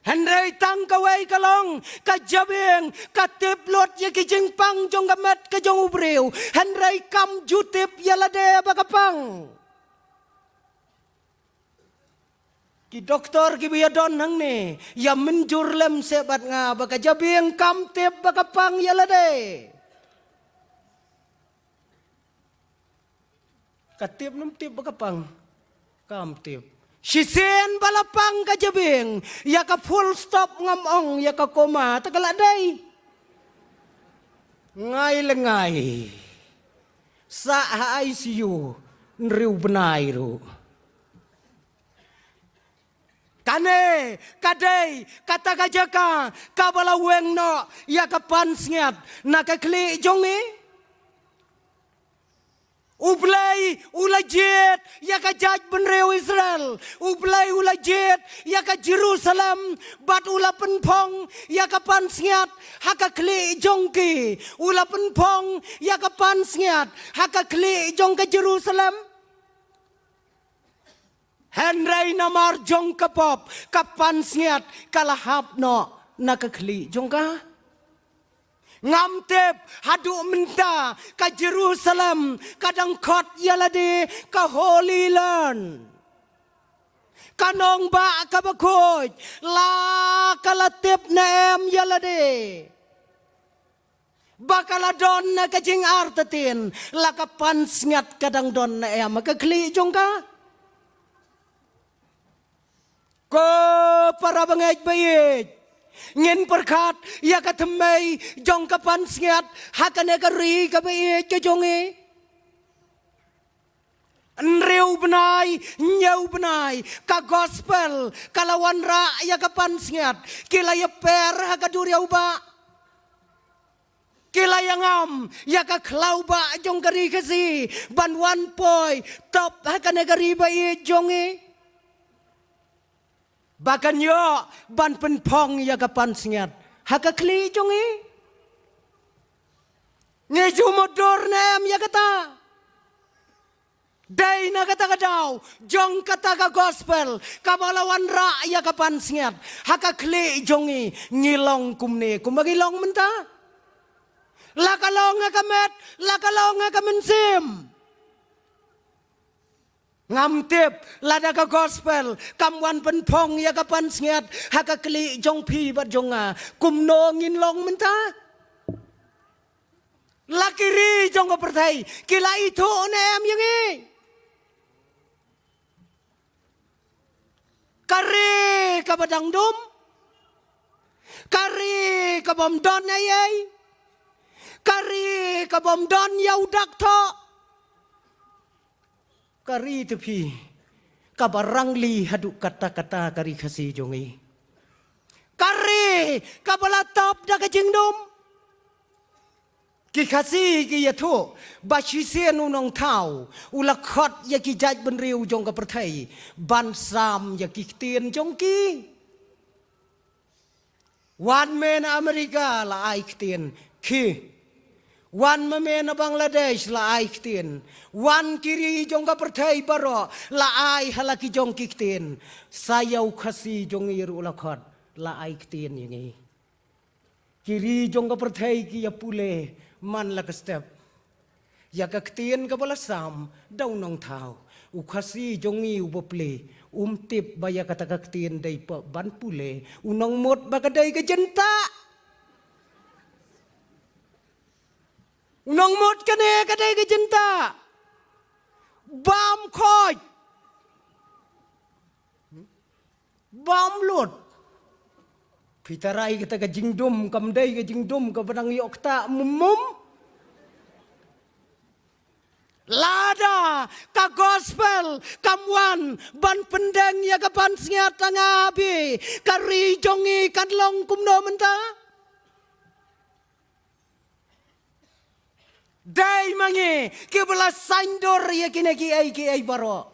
Hynrei tang kawei ka long, ka jabieng ka tip lut ïa ki jingpang jong ka met ka jong u briew. Hynrei kam ju tip ïa lade ba ka pang. Ki doktor kiba ïadon hangne ïa mynjur lem seh bad nga ba ka jabieng kam tip ba ka pang ïa lade. Ka tip ne ym tip ba ka pang? Kam tip. Shisien ba la pang ka jabieng, ïa ka full stop ngam ong, ïa ka comma te ka la dei. Ngai le ngai. Sah ha I C U hynriew bnai ruh. Kane ka dei kata ka jaka kaba la weng noh ïa ka pansngiat na ka khlieh jong ngi. U Blei u la jied ïa ka jaitbynriew Israel. U Blei u la jied ïa ka Jerusalem bad u la pynphong ïa ka pansngiat ha ka khlieh jong ki. U la pynphong ïa ka pansngiat ha ka khlieh jong ka Jerusalem. Hynrei namar jong ka pop, ka pansngiat ka la hap noh na ka khlieh jong ka. Ngam tip haduh mynta ka Jerusalem ka dang khot ïa lade ka Holy Land. Ka nongbah kaba khuid, la ka la tip ne em ïa lade ba ka la don na ka jingartatien, la ka pansngiat ka dang don ne em ha ka khlieh jong ka? Ko para bangeit ba ïeit, ngin pyrkhat ïa ka thymmei jong ka pansngiat ha kane ka ri kaba ïeit ka jong ngi. Hynriew bnai, hynñiew bnai, ka gospel ka la wanrah ïa ka pansngiat. Ki la ïaper ha ka duriaw bah. Ki la ïangam ïa ka khlaw bah jong ka ri Khasi ban wan poi top ha kane ka ri ba ïeit jong ngi, ba kan ïoh ban pynphong ïa ka pansngiat ha ka khlieh jong ngi. Ngi ju mutdur ne em ïa kata? Dei na kata ka daw jong kata ka gospel kaba la wanrah ïa ka pansngiat ha ka khlieh jong ngi, ngi long kumne kumba ngi long mynta? La ka long ha ka met, la ka long ha ka mynsiem? Ngam tip lada ka gospel kam wan pynphong ïa ka pansngiat ha ka khlieh jong phi bad jong nga, kumno ngin long mynta? La ki ri jong ka pyrthei ki la ithuh ne em ïa ngi? Ka ri kaba dang dum, ka ri kabym don ei ei, ka ri kabym don ïa u dak thoh. Ka ri te phi, kaba rangli haduh katta katta ka ri Khasi jong ngi. Ka ri kaba la tap da ka jingdum. Ki Khasi ki ïathuh ba shisien u Nongthaw u la khot ïa ki jaitbynriew jong ka pyrthei ban sam ïa ki ktien jong ki. Wan me na Amerika, la ai ktien, khie. Wan ma me na Bangladesh, la ai ktien. Wan ki ri jong ka pyrthei baroh, la ai ha la ki jong ki ktien. Sa ïa u Khasi jong ngi ruh la khot, la ai ktien ïa ngi. Ki ri jong ka pyrthei ki ïa pule man la ka step ïa ka ktien kaba la sam da u Nongthaw. U Khasi jong ngi uba plie um tip ba ïa kata ka ktien dei pat ban pule. U nang mut ba ka dei ka jyntah. U nang mut kane ka dei ka jyntah. Bam khoit. Bam lut. Phi tharai kata ka jingdum kam dei ka jingdum kaba dang ïoh ktah mum mum? Lada ka gospel kam wan ban pyndeng ïa ka pansngiat, tang ïa phi, ka ri jong ngi kan long kumno mynta? Dei ma ngi kiba la saiñdur ïa kine kiei kiei baroh.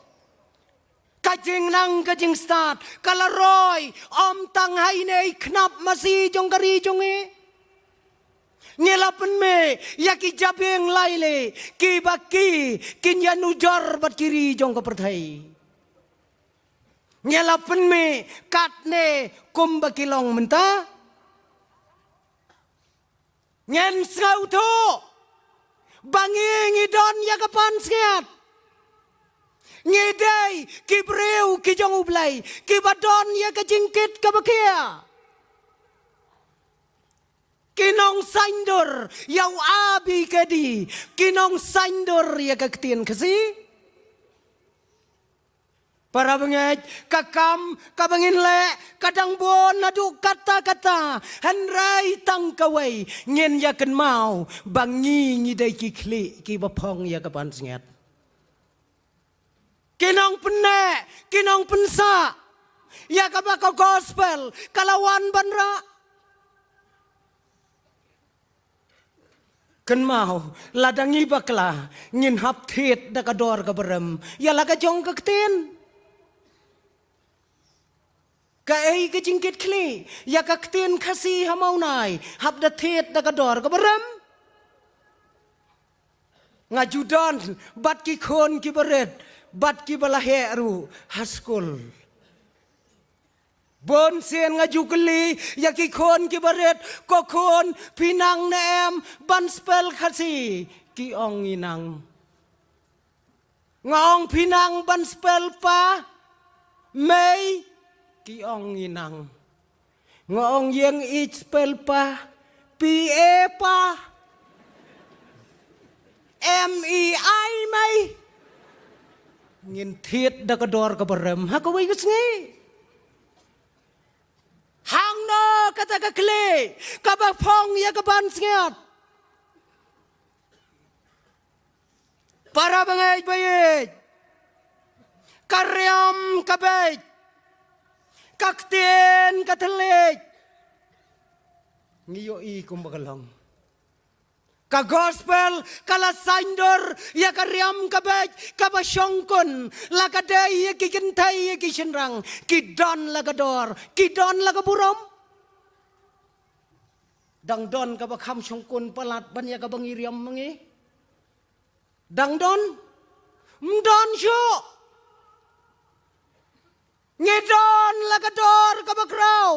Ka jingnang ka jingstad ka la roi, ym tang ha ine i khnap masi jong ka ri jong ngi. Ngi la pynmih ïa ki jabieng lai lei kiba ki kin ïanujor bad ki ri jong ka pyrthei. Ngi la pynmih katne kumba ki long mynta. Ngin sngewthuh ba ngi ngi don ïa ka pansngiat. Ngi dei ki briew ki jong U Blei kiba don ïa ka jingkit kaba khia. Ki nongsaiñdur ïa u A B K D, ki nongsaiñdur ïa ka ktien Khasi. Para bangeit, ka kam kaba ngin leh ka dang bun naduh katta katta, hynrei tang kawei ngin ïa kynmaw ba ngi ngi dei ki khlieh kiba phong ïa ka pansngiat. Ki nongpynneh, ki nongpynsah ïa kaba ka gospel ka la wan ban rah. Kynmaw, lada ngi bakla, ngin hap thied da ka dor kaba rem ïa la ka jong ka ktien. Kaei ka jingkit khlieh ïa ka ktien Khasi ha Mawnai? Hap da thied da ka dor kaba rem. Nga ju don bad ki khun kiba rit bad kiba la heh ruh ha skul. Bun sien nga ju kylli ïa ki khun kiba rit, ko khun, phi nang ne em ban spell Khasi? Ki ong ngi nang. Nga ong phi nang ban spell pa, mei? Ki ong ngi nang. Nga ong ïeng ïeit spell pa, P A pa, M E I mei? Ngin thied da ka dor kaba rem ha kawei ka sngi. Hangno kata ka khlieh kaba phong ïa ka pansngiat? Para bangeit ba ïeit, ka riam ka beit, ka ktien ka thylliej. Ngi ïohi kumba ka long. Ka gospel ka la saiñdur ïa ka riam ka beit kaba shongkun, la ka dei ïa ki kynthei ïa ki shynrang, ki don la ka dor, ki don la ka burom. Dang don kaba kham shongkun palat ban ïa kaba ngi riam ma ngi? Dang don? Ym don shuh. Ngi don la ka dor kaba khraw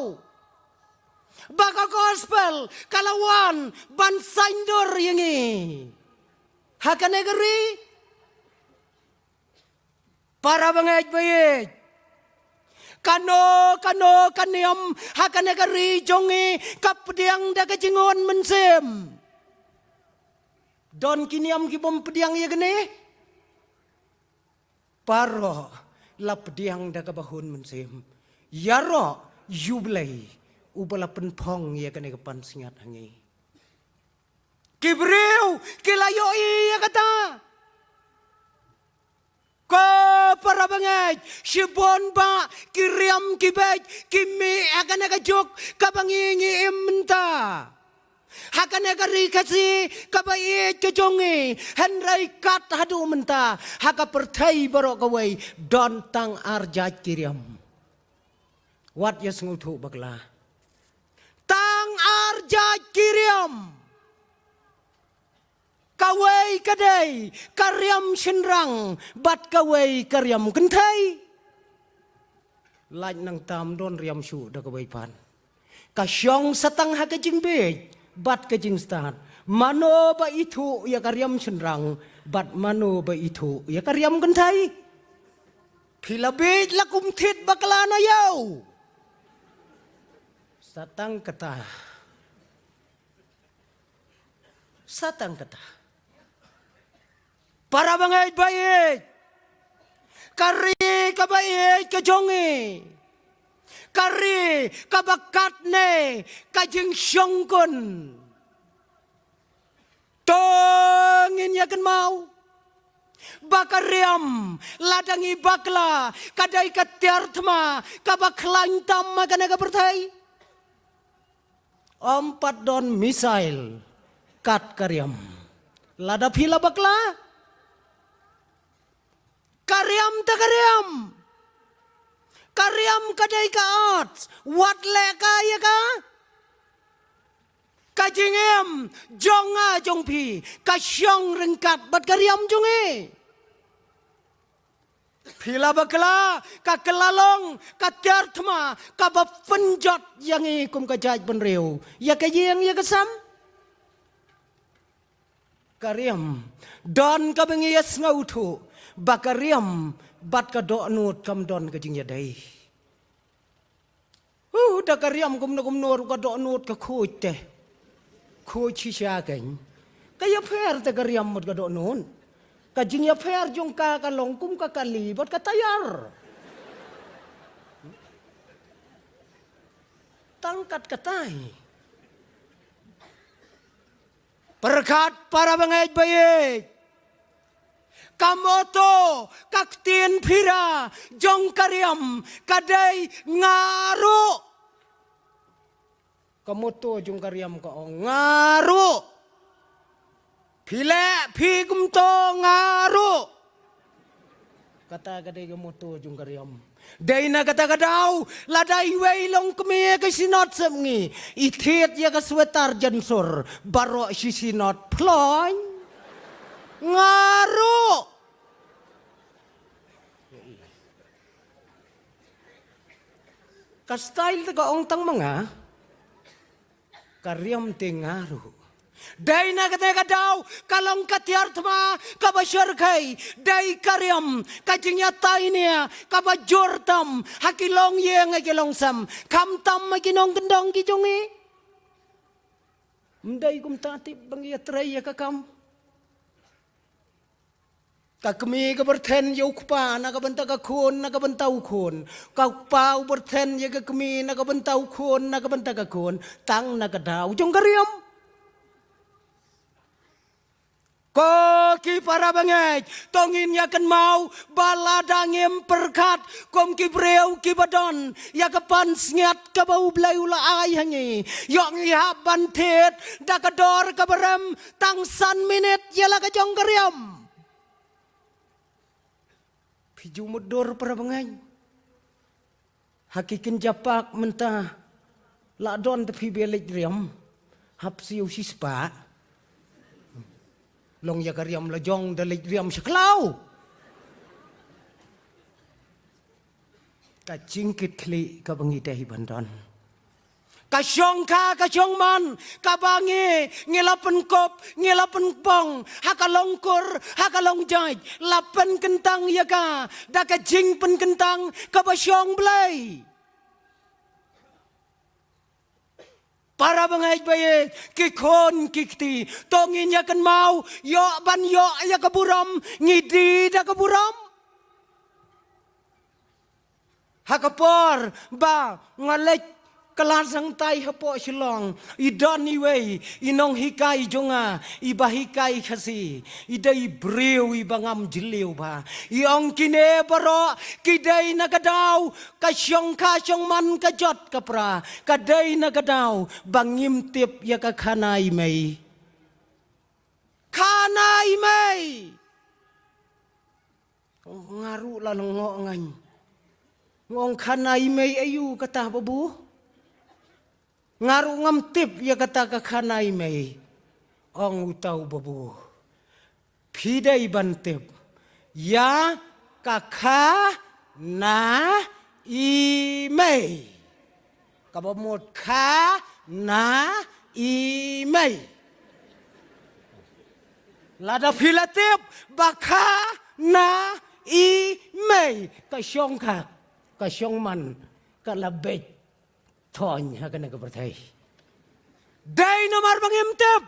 ba ka gospel ka la wan ban saiñdur ïa ngi ha kane ka ri. Para bangeit ba ïeit, kano kano ka niam ha kane ka ri jong ngi ka pdiang da ka jingwan mynsiem. Don ki niam ki bym pdiang ïa kane? Baroh la pdiang da kaba hun mynsiem. Ïaroh ïa U Blei uba la pynphong ïa kane ka pansngiat ha ngi. Ki briew ki la ïohi ïa kata. Ko para bangeit, shibun bah ki riam ki beit ki mih ha kane ka juk kaba ngi ngi im mynta. Ha kane ka ri Khasi kaba ïeit ka jong ngi, hynrei kat haduh mynta ha ka pyrthei baroh kawei don tang ar jait ki riam. Wat ïa sngewthuh bakla. Tang ar jait ki riam. Kawei ka dei ka riam shynrang bad kawei ka riam kynthei. Lait nangta ym don riam shuh da kawei pat. Ka shong sa tang ha ka jingbieit bad ka jingstad. Mano ba ithuh ïa ka riam shynrang bad mano ba ithuh ïa ka riam kynthei? Phi la bieit la kum thied bakla na ïew. Sa tang kata. Sa tang kata. Para bangeit ba ïeit, ka ri kaba ïeit ka jong ngi, ka ri kaba katne ka jingshongkun. To ngin ïa kynmaw ba ka riam lada ngi bakla ka dei ka tiar thma kaba khlaiñ tam ha kane ka pyrthei. Ym pat don missile kat ka riam. Lada phi la bakla, ka riam te ka riam. Ka riam ka dei ka art. Wat leh ka ïa ka. Ka jingim jong nga jong phi ka shong ryngkat bad ka riam jong ngi. Phi la bakla, ka kylla long ka tiar thma kaba pynjot ïa ngi kum ka jaitbynriew ïa ka ïing ïa ka sem. Ka riam, don kaba ngi ïa sngewthuh ba ka riam bad ka dohnud kam don ka jingïadei. Uh, da ka riam kumno kumno ruh ka dohnud ka khuid te. Khuid shisha kein. Ka ïapher te ka riam bad ka dohnud. Ka jingïapher jong ka ka long kum ka kali bad ka tayar. Tang kat katai. Pyrkhat para bangeit baieit. Ka motto, ka ktien phira jong ka riam ka dei nga ruh. Ka motto jong ka riam ka ong nga ruh. Phi leh phi kumto nga ruh. Kata ka dei ka motto jong ka riam. Dei na kata ka daw, lada iwei long kmie ka Synod sepngi, i thied ïa ka sweater jensur, baroh shi Synod phlong. Nga ruh. Ka style te ka ong tang ma nga. Ka riam te nga ruh. Dei na kata ka daw, ka long ka tiar thma kaba shyrkhei. Dei ka riam, ka jingïatai nia kaba jur tam ha ki longïing ha ki longsem, khamtam ha ki nongkyndong ki jong ngi. Ym dei kumta tip ba ngi ïatrei ïa ka kam. Ka kmie ka byrthen ïa u kpa na ka bynta ka khun, na ka bynta u khun. Ka kpa u byrthen ïa ka kmie na ka bynta u khun, na ka bynta ka khun. Tang na ka daw jong ka riam. Ko ki para bangeit, to ngin ïa kynmaw ba lada ngim pyrkhat kum ki briew kiba don ïa ka pansngiat kaba U Blei u la ai ha ngi, ïoh ngi hap ban thied da ka dor kaba rem tang san minit ïa la ka jong ka riam. Phi ju mutdur para bangeit. Ha ki kynja park mynta la don te phi ba leit riam. Hap siew shispah. Long ïa ka riam la jong da leit riam sha khlaw. Ka jingkitkhlieh kaba ngi dei ban don. Ka shongkha ka shongman kaba ngi, ngi la pynkup, ngi la pynbong ha ka longkur, ha ka longjait, la pynkyntang ïa ka da ka jingpynkyntang kaba shong Blei. Para bangeit baieit, ki khun ki kti, to ngin ïa kynmaw, ïoh ban ïoh ïa ka burom, ngi die da ka burom. Ha ka por ba nga leit klas hangtai hapoh Shillong, i don iwei i nonghikai jong nga, iba hikai Khasi, i dei i briew iba ngam jylliew bha. I ong kine baroh ki dei na ka daw ka shongkha shongman ka jot ka pra, ka dei na ka daw ba ngim tip ïa ka khana i mei. Khana i mei. Nga ruh la ngoh ngan. Nga ong khana i mei aïu kata babu? Nga ruh ngam tip ïa kata ka khana i mei. Ong uta u babu. Phi dei ban tip ïa ka khana i mei. Kaba mut khana i mei. Lada phi la tip ba khana i mei, ka shongkha, ka shongman ka la beit thon ha kane ka pyrthei. Dei namar ba ngim tip.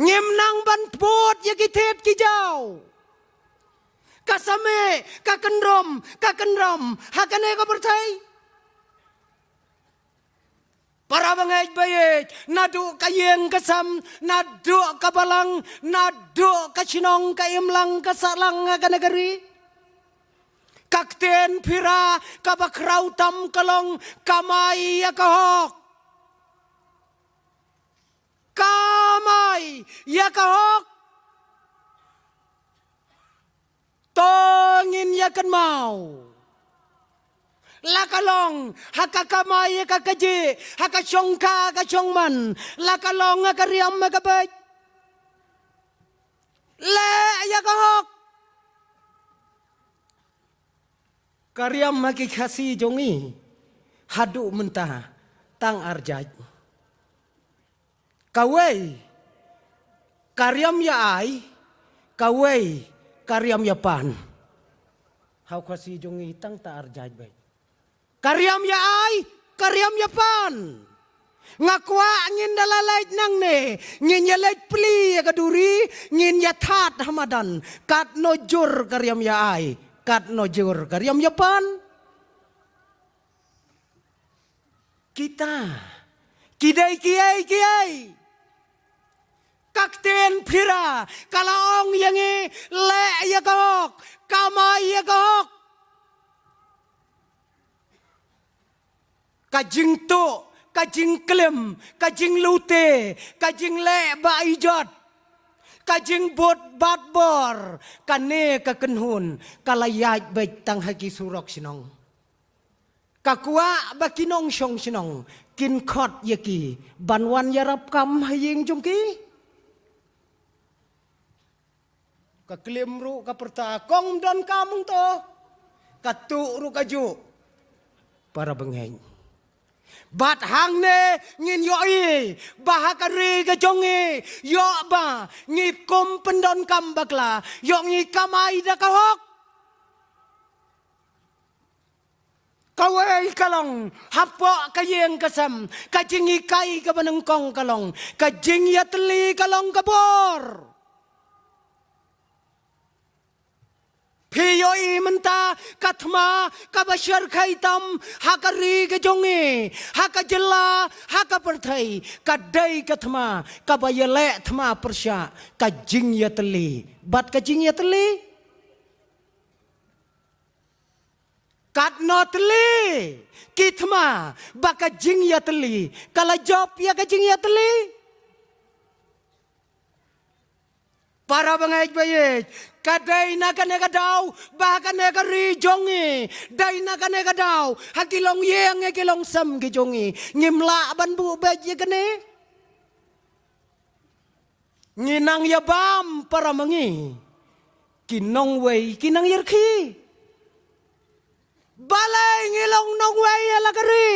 Ngim nang ban bud ïa ki thied ki jaw. Ka same, ka kynrum, ka kynrum ha kane ka pyrthei. Para bangeit baieit, naduh ka ïing ka sem, naduh ka balang, naduh ka shnong ka imlang ka sahlang ha kane ka ri. Ka ktien phira kaba khraw tam ka long kamai ïa ka hok. Kamai ïa ka hok. To ngin ïa kynmaw. La ka long ha ka kamai ka kajih, ha ka shongkha ka shongman. La ka long ha ka riam ha ka beit. Leh ïa ka hok. Ka riam ha ki Khasi jong ngi haduh mynta tang ar jait. Kawei ka riam ïa ai, kawei ka riam ïa pan. Ha u Khasi jong ngi tang ta ar jait beit. Ka riam ïa ai, ka riam ïa pan. Nga kwah ngin da la leit nangne, ngin ïa leit plie ïa ka duri, ngin ïa thad ha madan. Katno jur ka riam ïa ai, katno jur ka riam ïa pan. Kita ki dei kiei kiei? Ka ktien Phira ka la ong ïa ngi, leh ïa ka hok, kamai ïa ka hok. Ka jingtuh, ka jingklim, ka jinglute, ka jingleh ba ijot, ka jingbud bat bor, kane ka kynhun ka la ïaid beit tang ha ki surok shnong. Ka kwah ba ki nongshong shnong kin khot ïa ki ban wan ïarap kam ha ïing jong ki. Ka klim ruh ka pyrta, kong ym don kam hangto. Ka tuh ruh ka juh. Para bangeit, bad hangne ngin ïohi ba ha ka ri ka jong ngi, ïoh ba ngi kum pyndonkam bakla, ïoh ngi kamai da ka hok. Kawei ka long hapoh ka ïing ka sem, ka jinghikai kaba nyngkong ka long, ka jingïatylli ka long ka bor. Phi ïohi mynta ka thma kaba shyrkhei tam ha ka ri ka jong ngi, ha ka jylla, ha ka pyrthei, ka dei ka thma kaba ïaleh thma pyrshah, ka jingïatylli. Bad ka jingïatylli, katno tylli ki thma ba ka jingïatylli ka la jop ïa ka jingïatylli. Para bangeit ba ïeit, ka dei na kane ka daw ba ha kane ka ri jong ngi, dei na kane ka daw ha ki longïing, ha ki longsem ki jong ngi, ngim lah ban buh beit ïa kane. Ngi nang ïa bam para ma ngi, ki nongwei ki nang ïarkhie. Balei ngi long nongwei ïa la ka ri?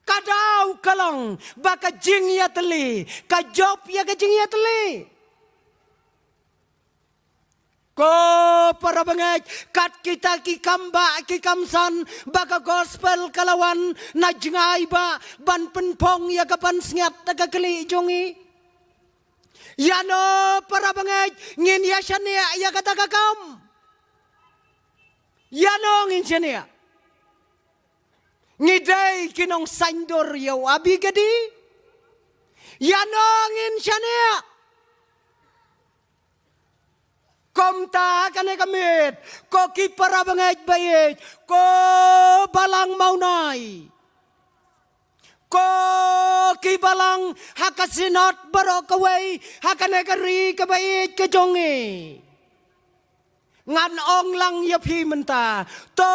Ka daw ka long ba ka jingïatylli ka jop ïa ka jingïatylli. Ko para bangeit, kat kita ki kam ba ki kam san ba ka gospel ka la wan na jngai ba ban pynphong ïa ka pansngiat da ka khlieh jong ngi. Ïano para bangeit ngin ïa shaniah ïa kata ka kam? Ïano ngin shaniah? Ngi dei ki nongsaindur ïa u Abi Gadi? Ïano ngin shaniah? Kumta kane ka miet, ko ki para bangeit ba ïeit, ko balang Mawnai, ko ki balang ha ka Synod baroh kawei ha kane ka ri kaba ïeit ka jong ngi. Ngan ong lang ïa phi mynta, to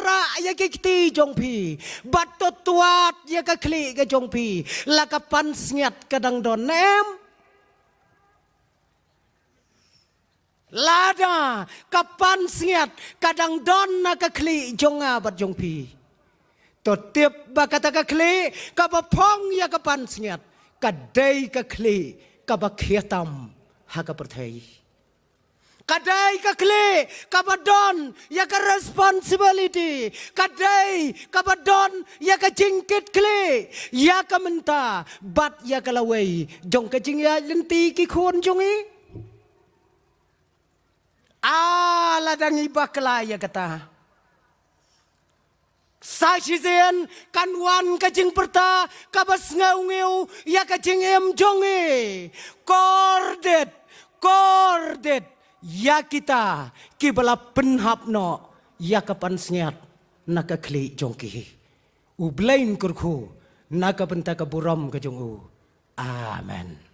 rah ïa ki kti jong phi bad to twad ïa ka khlieh ka jong phi. La ka pansngiat ka dang don ne em? Lada ka pansngiat ka dang don na ka khlieh jong nga bad jong phi, to tip ba kata ka khlieh kaba phong ïa ka pansngiat ka dei ka khlieh kaba khia tam ha ka pyrthei. Ka dei ka khlieh kaba don ïa ka responsibility, ka dei kaba don ïa ka jingkitkhlieh ïa ka mynta bad ïa ka lawei jong ka jingïaid lynti ki khun jong ngi. Ah, lada ngi bakla ïa kata, sa shisien kan wan ka jingpyrta kaba sngew ngew ïa ka jingim jong ngi. Kordit, kordit ïa kita kiba la pynhap noh ïa ka pansngiat na ka khlieh jong ki. U Blei un kyrkhu na ka bynta ka burom ka jong u. Amen.